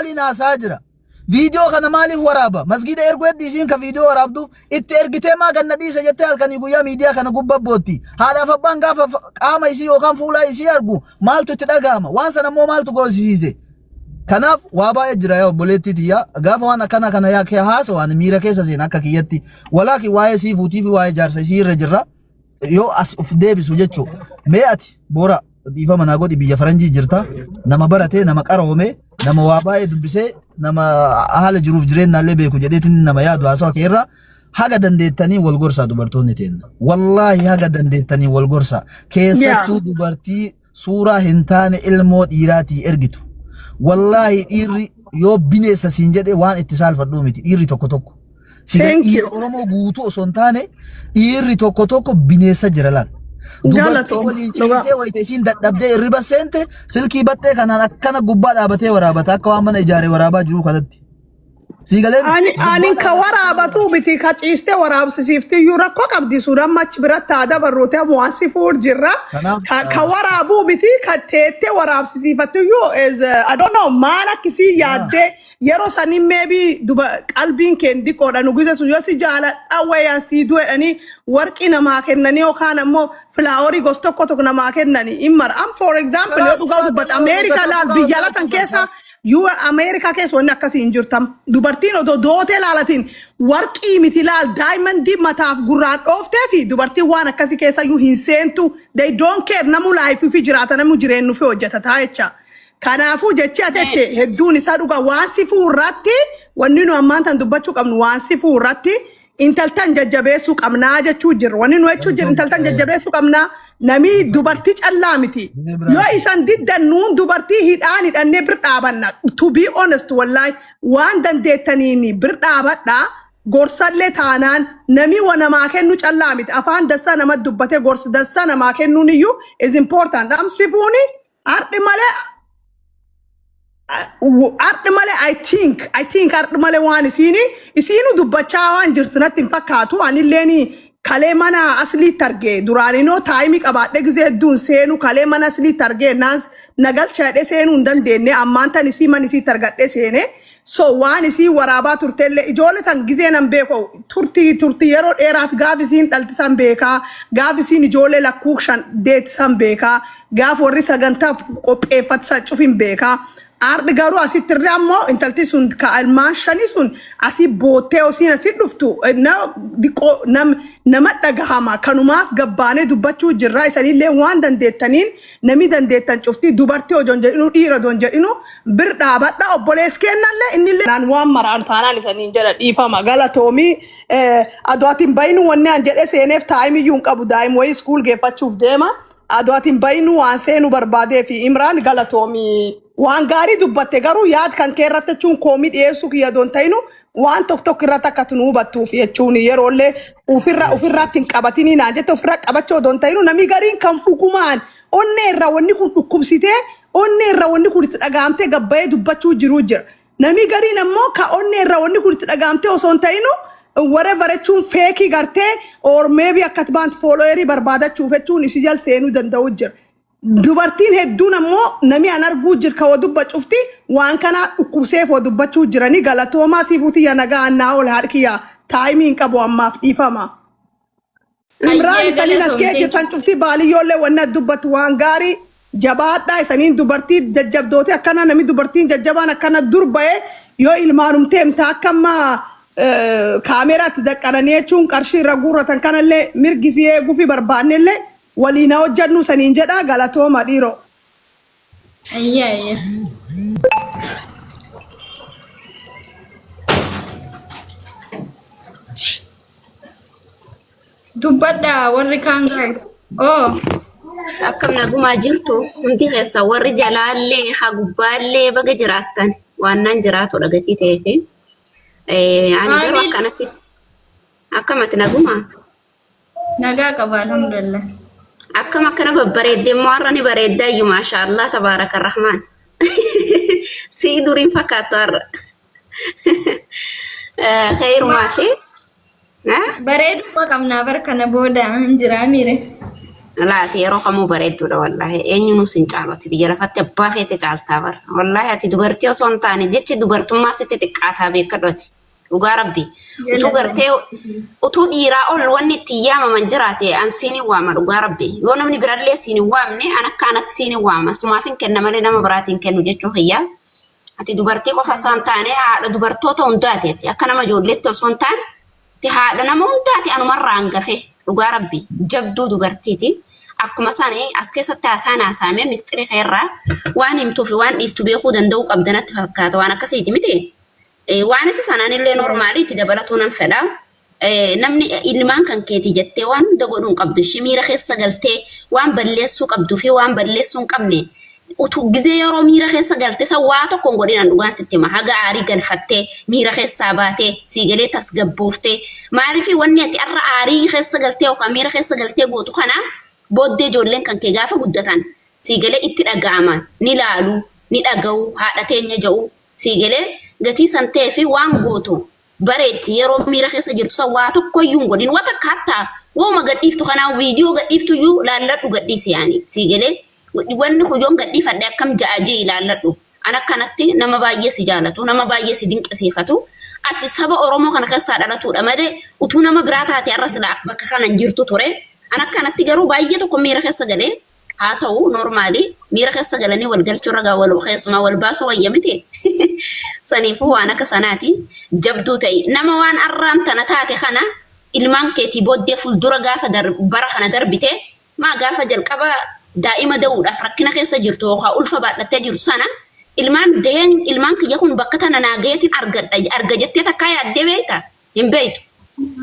waliin haasaa jira. Viidiyoo kana maaliif waraaba? Masgiida erguu heddi isiin ka viidiyoo waraabduuf itti ergitee maa ganna dhiisa jettee halkanii guyyaa miidiyaa kana gubbaa bootti. Haadhaaf abbaan gaafa qaama isii yookaan fuulaa isii argu maaltu itti dhaga'ama? Waan sana immoo maaltu goosisiise? Kanaaf waa baay'ee jira yaa obboleettii tiyya. Gaafa waan akkana kana yaa kee haasawaan miira keessa seena akka kiyyatti. Walaakin waa'ee sii fuutii fi waa'ee jaarsa isii irra jirra. Yoo as of deebisu jechuu. Mee ati boora dhiifama naa godhi biyya faranjii jirta. Nama baratee, nama qaroome, nama waa baay'ee dubbisee, nama haala jiruuf jireennaallee beeku jedheetiin nama yaadu haasawa kee irra. Haga dandeettanii wal gorsaa dubartoonni teenna. Wallaahi haga dandeettanii wal gorsaa. Keessattuu dubartii suuraa hin taane ilmoo dhiiraatii ergitu. Wallaahi dhiirri yoo bineessa siin jedhe waan itti saalfadhuu miti dhiirri tokko tokko. Si Thank dhiira you. Oromoo guutuu osoo hin taane dhiirri tokko tokko bineessa jira laal. Dubartii Galatooma. waliin Dhugaa. ciisee wayita isiin dadhabdee hirriba seente silkii baxxee kanaan akkana gubbaa dhaabatee waraabata akka waan mana ijaaree waraabaa jiru kanatti. Sii galee Ani gubbaa ani ka dhaabatee waraabatu miti ka ciiste waraabsisiiftiyyuu rakkoo qabdi sun amma achi biratti haa dabarruuti amma waan si fuur jirra. Kanaaf Ka ka waraabuu miti ka teettee waraabsisiifattiyyuu is I don't know maal akkisii yaaddee yeroo sanii maybe duba qalbiin keen diqqoodha nu gise sun yoo si jaaladha wayaan sii du'edhanii warqii namaa kennanii yookaan ammoo flowerii gos tokko tokko namaa kennanii hin mara. Am for example yoo karaa dhugaa dubbata Ameerikaa laal biyya ala tan keessa yoo Ameerikaa keessa wanni akkasii hin jirtam. Dubartiin odoo dootee laalatiin warqii miti laal diamondii mataaf gurraan dhooftee fi dubartiin waan akkasii keessa iyyuu hin seentu. They don't care namu lifeii fi jiraata namu jireenyu fi hojjetataa jecha. Kanaafuu jechi atette hedduun isaa dhugaa waan sifuu irratti wanni nu ammaan tan dubbachuu qabnu waan sifuu irratti intaltan jajjabeessuu qabnaa jechuu jirra. Wanni nu jechuu jirru intaltan jajjabeessuu qabnaa. Namii dubartii callaa miti. Yoo isan diddan nuun dubartii hidhaan hidhannee bir dhaabanna. To be honest wallahi waan dandeettaniin bir dhaabadhaa. Gorsallee taanaan namii wa namaa kennu callaa miti. Afaan dassaa nama dubbate gorsi dassaa namaa kennuun iyyuu is important. Am sifuuni har'i malee Ardhi malee I think ardhi malee waan isiini isiinu dubbachaa waan jirtu natti hin fakkaatu. Anilleen kalee mana asliitti arge duraaninoo timeii qabaadhe gizee hedduun seenu kalee mana asliitti arge naan nagalcha jedhee seenuu hin dandeenye ammaan tan isii mana isiitti argadhe seene. So waan isii waraabaa turtellee ijoollee tan gizee nan beeku turtii turtii yeroo dheeraaf gaaf isiin dhaltisan beekaa gaaf isiin ijoollee lakkuu shan deettisan beekaa gaaf warri sagantaa qopheeffatisan cufin beekaa. Ardi garuu asitti irra ammoo intalti sun ka ilmaan shanii sun asii boottee osiin asii dhuftu na diqqoo nam nama dhagahama kanumaaf gabbaanee dubbachuu jirra isanillee waan dandeettaniin nami dandeettan cufti dubartii odoon jedhinu dhiira odoon jedhinu bir dhaabadha obbolees kennallee innillee naan waan maraan taanaan isaniin jedha dhiifama galatoomii adoo ati hin bayinu wanni an jedhe seeneef timeiyyuu hin qabu daa'im wayii school geeffachuuf deema. Adoo ati hin bayinu waan seenuu barbaadee fi Imraan galatoomii. Waan gaarii dubbatte garuu yaad kan kee irratti jechuun koomii dhiyeessuu kiyya doon ta'inu waan tokko tokko irratti akka ati nu hubattuuf jechuun yeroollee ofirra ofirraatti hin qabatinii naan jette ofirra qabachuu odoon ta'inu namni gariin kan dhugumaan onnee irraa wanni kun dhukkubsitee onnee irraa wanni kun itti dhaga'amtee gabbayee dubbachuu jiruu jira. Namni gariin ammoo ka onnee irraa wanni kun itti dhaga'amtee osoo hin ta'inu whatever jechuun fakeii gartee or maybe akka ati baant followerii barbaadachuuf jechuun isi jal seenuu danda'u jira. Dubartiin hedduun ammoo nami an arguu jira ka dubba cufti waan kana dhukkubseef wa dubbachuu jiranii galatoomaa siifuuti ya nagaa annaa ol harkiyya timeii hin qabu ammaaf dhiifama. Imraan Ayyee isaniin as galatoom kee thank you. jirtan cufti baaliyyoolee wanna dubbattu waan gaarii jabaadhaa isaniin dubartii jajjabdoote akkana namni dubartiin jajjabaan akkana dur ba'ee yoo ilmaanumtee himta akka amma kaameraatti daqqananii jechuun qarshii irra guurratan kanallee mirgi si eeguu fi barbaannellee waliin haa hojjannu saniin jedhaa galatooma dhiiroo. Ayyee ayyee. Dubbadhaa warri kaan guys. Oh. Akkam nagumaa jirtu hundi keessa warri jalaallee haa gubbaallee baga jiraattan waan naan jiraatu dhagatii ta'eefi. Ani garuu Maamil akkanatti akkamati nagumaa nagaa qaba alhamdulillah. Akkam akkana babbareedde immoo har'a ni bareeddaa iyyuu maashaallah tabaaraka rahmaan. Sii duriin fakkaattu har'a. Khayrumaa fi Bareeduma qabnaa bar kana booda hin jiraa miire. Laati yeroo kamuu bareedduudha wallaahi. Eenyuunuu sin caalu ati biyya lafatti abbaa feete caaltaa bara. Wallaahi ati dubartii osoo hin taane jechi dubartummaa sitti xiqqaataa beekadhu ati. Dhugaa rabbi. Utuu gartee utuu dhiiraa ol wanni ittiin yaamaman jiraate an siin hin waama dhugaa rabbi. Yoo namni birallee siin hin waamne an akka anatti siin hin waama. Sumaaf hin kenna malee nama biraatiin kennu jechuu kiyya. Ati dubartii qofa osoo hin taane haadha dubartoota hundaati ati. Akka nama ijoolleetti osoo hin taane ati haadha nama hundaati anumarraa hangafe dhugaa rabbi jabduu dubartiiti. Akkuma isaan as keessatti haasaan haasaamee mistiri keerraa waan himtuu fi waan dhiistu beekuu danda'uu qabda natti fakkaata waan akkasiiti miti. Waan isa sanaan illee normaalii itti dabalatuu nan fedha. Namni ilmaan kan keeti jettee waan hunda godhuu hin qabdu. Ishii miira keessa galtee waan balleessuu qabduu fi waan balleessuu hin qabne utuu gizee yeroo miira keessa galte san waa tokko hin godhinan dhugaan sitti hima. Haga aarii galfattee miira keessaa baatee sii galee tasgabbooftee maaliif wanni ati har'a aarii keessa galtee yookaan miira keessa galtee gootu kana booddee ijoolleen kan kee gaafa guddatan sii galee itti dhaga'ama ni laalu ni dhaga'u haadha teenya ja'u sii galee gatii san ta'ee fi waan gootu bareechi yeroo miira keessa jirtu san waa tokko iyyuu hin godhin waa takka hattaa wauma gadhiiftu kanaa viidiyoo gadhiiftu iyyuu laalladhu gadhiisi yaani sii galee wanni kun yoon gadhiifadhe akkam ja'a jee ilaalladhu an akkanatti nama baay'ee si jaalatu nama baay'ee si dinqisiifatu ati saba Oromoo kana keessaa dhalatuudha malee utuu nama biraa taate har'a silaa bakka kana hin jirtu ture an akkanatti garuu baay'ee tokko miira keessa galee haa ta'u noormaali miira keessa galanii wal galchuu ragaa wal keessumaa wal baasuu wayya miti. Saniifuu waan akka sanaati jabduu ta'i. Nama waan arraan tana taate kana ilmaan keetii booddee fuuldura gaafa bara kana darbite maa gaafa jalqaba daa'ima da'uudhaaf rakkina keessa jirtu yookaan ulfa baadhattee jirtu sana ilmaan da'een ilmaan kiyya kun bakka tana naa gaheetiin argadha arga jettee takkaa yaaddee beekta hin beektu.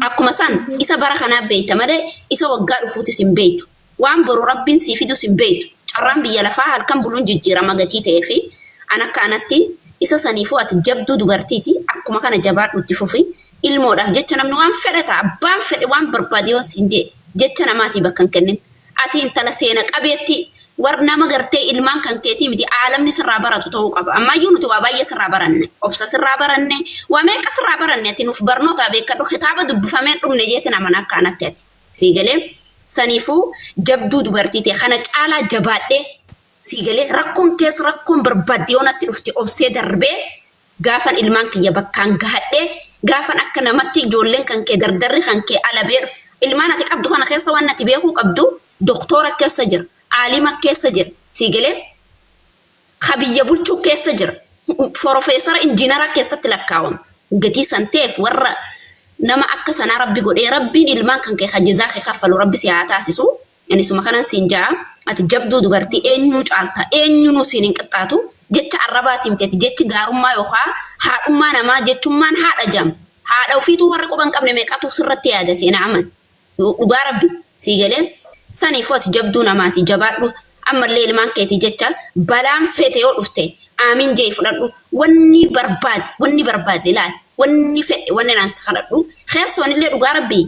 Akkuma san isa bara kanaa beekta malee isa waggaa dhufuutis hin beektu. Waan boru Rabbiin sii fidus hin beektu. Carraan biyya lafaa halkan buluun jijjiirama gatii ta'eefi an akka anatti isa saniifuu ati jabduu dubartiiti akkuma kana jabaadhu itti fufi. Ilmoodhaaf jecha namni waan fedhe ta'a abbaan fedhe waan barbaade yoo siin jee jecha namaatii bakka hin kennin. Ati intala seena qabeettii war nama gartee ilmaan kan keetii miti aalamni sirraa baratu ta'uu qaba. Ammayyuu nuti waa baay'ee sirraa baranne. Obsa sirraa baranne. Waa meeqa sirraa baranne ati nuuf barnoota beekadhu kitaaba dubbifamee hin dhumne jeetiin amana akka anatti ati. Sii galee saniifuu jabduu dubartii ta'e kana caalaa jabaadhee sii galee rakkoon keessa rakkoon barbaadde yoo natti dhufte obsee darbee gaafan ilmaan kiyya bakkaan gahadhee gaafan akka namatti ijoolleen kan kee dardarri kan kee alabee ilmaan ati qabdu kana keessa waan ati beekuu qabdu doktoora keessa jira aalima keessa jira sii galee ka biyya bulchuu keessa jira. Forofeesara injiinara keessatti lakkaawama. Gatii san ta'eef warra nama akka sanaa rabbi godhee rabbiin ilmaan kan kee ka jazaa kee kaffalu rabbi si haa taasisu. Ani suma kanan siin ja'a. Ati jabduu dubartii eenyuu caalta eenyuunuu siin hin qixxaatu. Jecha arrabaatii miti ati jechi gaarummaa yookaan haadhummaa namaa jechummaan haadha jam. Haadha ofiituu warri quba hin qabne meeqatu sirratti yaadate na aman. Dhugaa rabbi sii galee saniifuu ati jabduu namaati jabaadhu ammallee ilmaan keetii jecha balaan feete yoo dhufte aamiin jee fudhadhu wanni barbaade wanni barbaade laal wanni fedhe wanni naan si kadhadhu keessoonillee dhugaa rabbi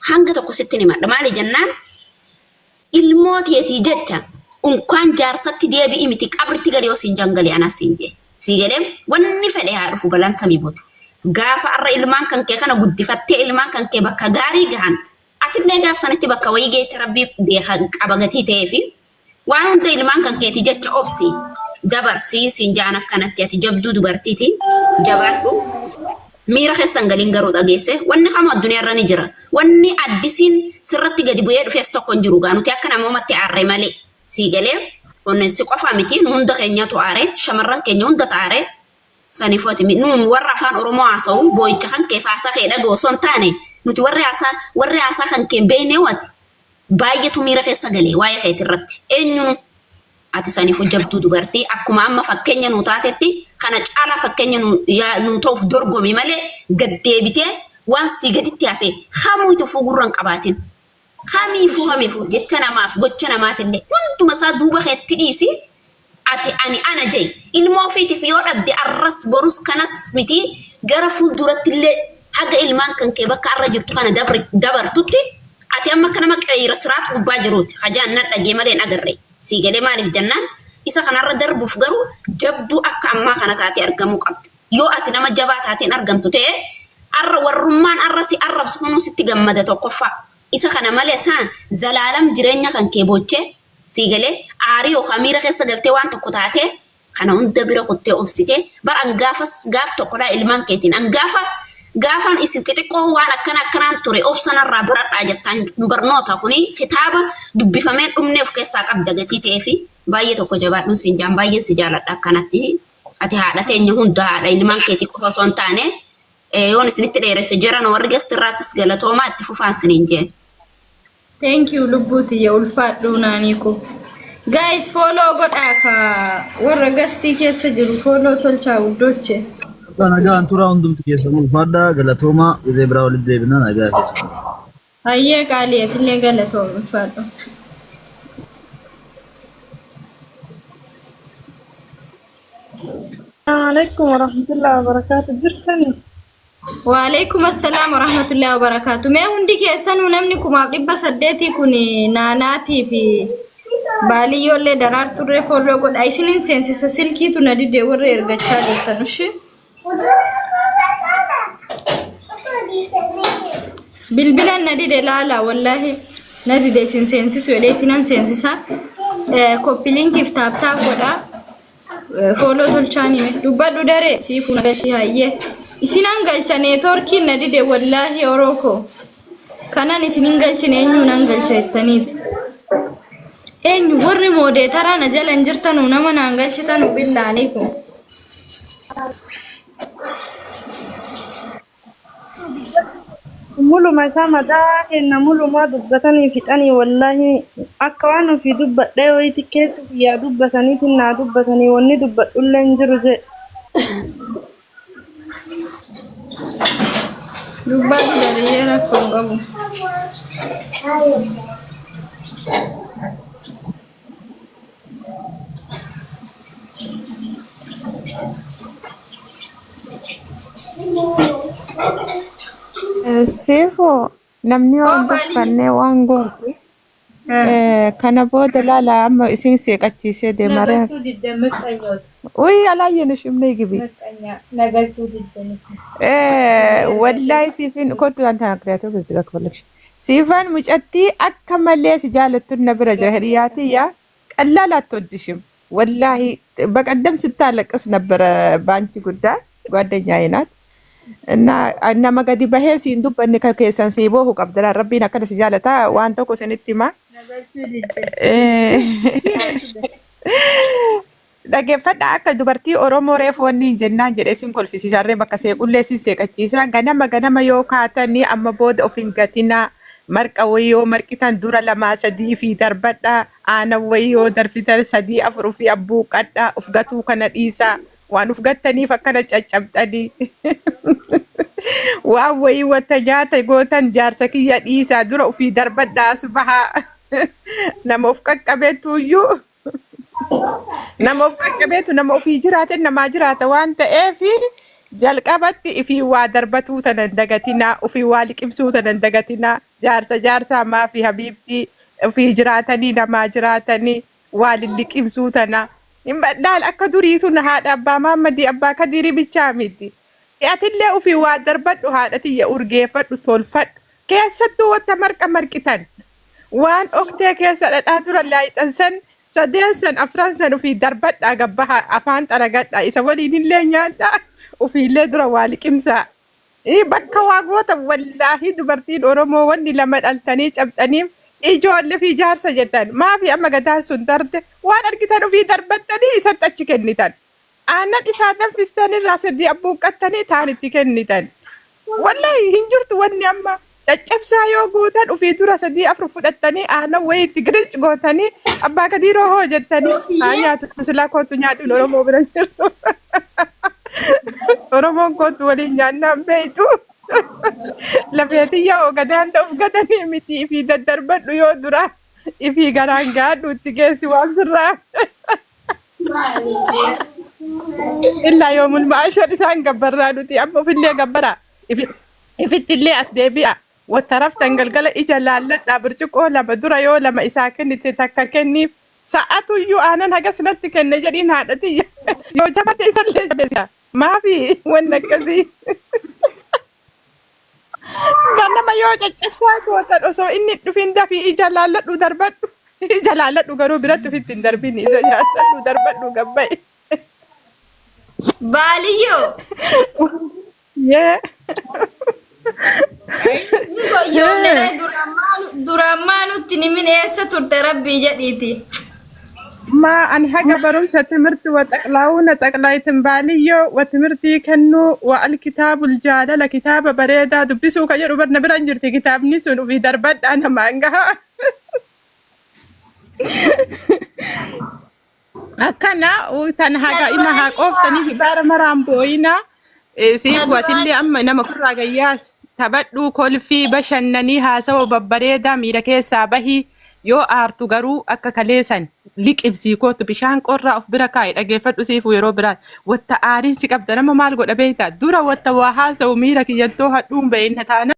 hanga tokko sitti himadha maali jennaan ilmoo teetii jecha unkaan jaarsatti deebi'i miti qabritti gadi yoo siin jangali anas siin jee sii galee wanni fedhe haa dhufu balaan samii buute gaafa arra ilmaan kan kee kana guddifattee ilmaan kan kee bakka gaarii gahan atillee gaaf sanitti bakka wayii geesse rabbii beeka qaba gatii ta'ee fi waan hunda ilmaan kan keetii jecha obsi dabarsii siin jaan akkanatti ati jabduu dubartiiti jabaadhu. Miira keessa hin galin garuu dhageesse wanni kamuu addunyaa irra ni jira. Wanni addisiin sirratti gadi bu'ee dhufes tokko hin jiru gaa nuti akka namoomatti aarre malee sii galee onneen si qofa miti nu hunda keenyatu aare shamarran keenya hunda aare saniifuu ati nu warra afaan Oromoo haasa'u boo'icha kan kee faasaa kee dhaga'u osoo hin taane nuti warri haasaa warri haasaa kan kee hin beekne ati baay'eetu miira keessa galee waa'ee keeti irratti eenyunu Ati saniifuu jabduu dubartii akkuma amma fakkeenya nuu taatetti kana caalaa fakkeenya nuu ta'uuf dorgomi malee gad deebitee waan sii gaditti hafe kamiifuu gurra hin qabaatin. Kamiifuu kamiifuu jecha namaaf gocha namaatillee hunduma isaa duuba keetti dhiisi ati ani ana jee ilmoo ofiitiif yoo dhabde arras borus kanas miti gara fuulduratti illee haga ilmaan kan kee bakka arra jirtu kana dabartutti ati amma akka nama qeeyira siraat gubbaa jiruuti hajaan nan dhagee malee hin agarre. Sii galee maaliif jennaan isa kanarra darbuuf garuu jabduu akka ammaa kana taatee argamuu qabda. Yoo ati nama jabaa taateen argamtu ta'e arra warrummaan arra si arrabsu kunuu sitti gammada tokkoffaa. Isa kana malees haa zalaalam jireenya kan kee bochee sii galee aarii yookaan miira keessa galtee waan tokko taatee kana hunda bira kuttee obsitee bar an gaafas gaaf tokkodhaa ilmaan keetiin an gaafa gaafan isin xixiqqoo waan akkana akkanaan ture obsanarraa baradhaa jettaan kun barnoota kuni kitaaba dubbifamee dhumnee of keessaa qabda gatii ta'ee fi baay'ee tokko jabaadhuun siin jaan baay'een si jaaladha akkanatti ati haadha teenya hunda haadha ilmaan keetii qofa osoo hin taane yoon isinitti dheeresse jiran warri guest irraattis galatoomaa itti fufaan siniin jeen. Thank you lubbuu tiyya ulfaadhuu naanii koo. Guys follow godhaa ka warra gastii keessa jiru follow tolchaa guddooche. Nagaan turaa hundumti keessan ulfaadhaa galatoomaa gizee biraa walitti deebina nagaa keessa. Hayyee qaalii atillee galatoom ulfaadhu. Alaikum warahmatullahi wabarakatuh. Jirtani? Waalaikum assalaam warahmatullahi wabarakaatu. Mee hundi keessanuu namni 1800 kun naanaatii fi baaliyyoolee daraarturree follow godha. Isinin seensisa silkiitu na dide warri ergachaa jirtan ushi. Bilbilan na dide laala wallaahi na dide isin seensisu jedhee isinan seensisa. Copy linkiif tap tap godha. Follow tolchaan hime. Dubbadhu daree siifuu na galchi hayyee. Isinan galcha networkiin na dide wallaahi oroo koo. Kanan isin hin galchine eenyu nan galcha jettaniiti. Eenyu warri moodeetaraa na jala hin jirtanu nama naan galchitanu billaaleekum. Muluma isaa mataa kenna mulumaa dubbatanii fixanii wallaahi akka waan ofii dubbadhee wayiiti keessa kiyyaa dubbataniitiin naa dubbatanii wanni dubbadhullee hin jiru jedhe. Dubbadhu dariyyee rakkoo hin qabu. Siifoo namni Oo waan baali. dubbanne waan goote kana booda laala amma isin seeqachiisee deemare. Nagalchuu diddan miqqanyoota. Uy alaayyeen ishimne gibi. Miqqanyaa nagalchuu diddan isin. Wallahi siifin kottu an ተናግሪያቸው በዚህ ጋር ከፈለግሽ ሲፋን mucattii akka malee si jaalattu na bira jira hiriyaatiyya ቀላል አትወድሽም። ወላሂ በቀደም ስታለቅስ ነበረ በአንቺ ጉዳይ ጓደኛዬ ናት እና nama gadi bahee siin dubbanne ka keessan sii boohu qabdala rabbiin akkana si jaalata waan tokko isinitti hima. Nagalchuu diddan. Dhageeffadha akka dubartii Oromoo reefu wanni hin jennaan jedhee sin kolfisiisarree bakka seequllee sin seeqachiisa. Ganama ganama yoo kaatanii amma booda of hin gatinaa. Marqa wayii yoo marqitan dura lamaa sadii fi darbadhaa. Aanan wayii yoo darbitan sadii afur ofii abbuuqadhaa. Of gatuu kana dhiisaa. Waan of gattaniif akkana caccabxanii. Waan wayii wanta nyaata gootan jaarsa kiyya dhiisaa dura ofii darbadhaa as bahaa. Nama of qaqqabeetuyyuu. Nama of qaqqabeetu nama ofii jiraate namaa jiraata waan ta'eef jalqabatti ifii waa darbatuu tanan dagatinaa ofii waa liqimsuu tanan dagatinaa jaarsa jaarsaa maafi habiibtii ofii jiraatanii namaa jiraatanii waa lilliqimsuu tana hin badhaal akka duriitu na haadha abbaa maammadii abbaa kadirii bichaa miti atillee ofii waa darbadhu haadha tiyya urgeeffadhu tolfadhu keessattuu wanta marqa marqitan waan oktee keessa dhadhaa turan laayixan san sadeen san afran san ofii darbadhaa gabbaha afaan xaragadhaa isa waliin illee nyaadhaa ofiillee dura waa liqimsaa. Bakka waa goota wallaahi dubartiin Oromoo wanni lama dhaltanii cabxanii ijoollee fi jaarsa jettan maafi amma gataan sun tarte waan argitan ofii darbattanii isatti achi kennitan. Aannan isaa danfistan irraa sadii abbuuqqattanii taan itti kennitan. Wallahi hin jirtu wanni amma caccabsaa yoo gootan ofii dura sadii afur fudhattanii aannan wayii itti giric gootanii abbaa kadiiroo hoo jettanii haa nyaatu silaa kootu nyaadhuun Oromoo bira jirtu. Oromoon kootu waliin nyaannaan beeytu. Lafeetiyya hoo gadaan ta'uuf gatanii miti ifii daddarbadhu yoo dura ifii garaan gaadhu itti geessi waan sirraa. Illaa yoomul ma'ashar isaan gabbarraa nuti amma ofillee gabbara. Ifittillee as deebi'a. Wattaraftan galgala ija laalladhaa burcuqqoo lama dura yoo lama isaa kennite takka kenniif sa'atuyyuu aanan hagas natti kenne jedhiin haadhatiyya. Yoo jabate isallee jabeessa. Maafi wanni akkasii. Ganama yoo caccabsaa gootan osoo inni hin dhufin dafii ija laalladhu darbadhu. Ija laalladhu garuu biratti ofitti hin darbini. Ija laalladhu darbadhu gabba'i. Baaliyyoo. Yee. Hin goyyoomne ree duraan maalutti ni min eessa turte rabbii jedhiiti. Ma ani haga barumsa timirti wa xaqlaa'uuna xaqlaayitin baaliyyoo wa timirtii kennuu wa alkitaabul jaalala kitaaba bareedaa dubbisuu ka jedhu barna bira hin jirti kitaabni sun ofii darbadhaa namaan gaha. Akkana tan haga ima haa qooftanii hibaara maraan booyina siif watillee amma nama ofirraa gayyaas taphadhuu kolfii bashannanii haasawa babbareedaa miira keessaa bahii yoo aartu garuu akka kaleessan liqibsii kootu bishaan qorraa of bira kaa'i dhageeffadhu siifu yeroo biraa watta aariin si qabda nama maal godha beektaa dura watta waa haasawu miira kiyyantoo hadhuun beeyna taana.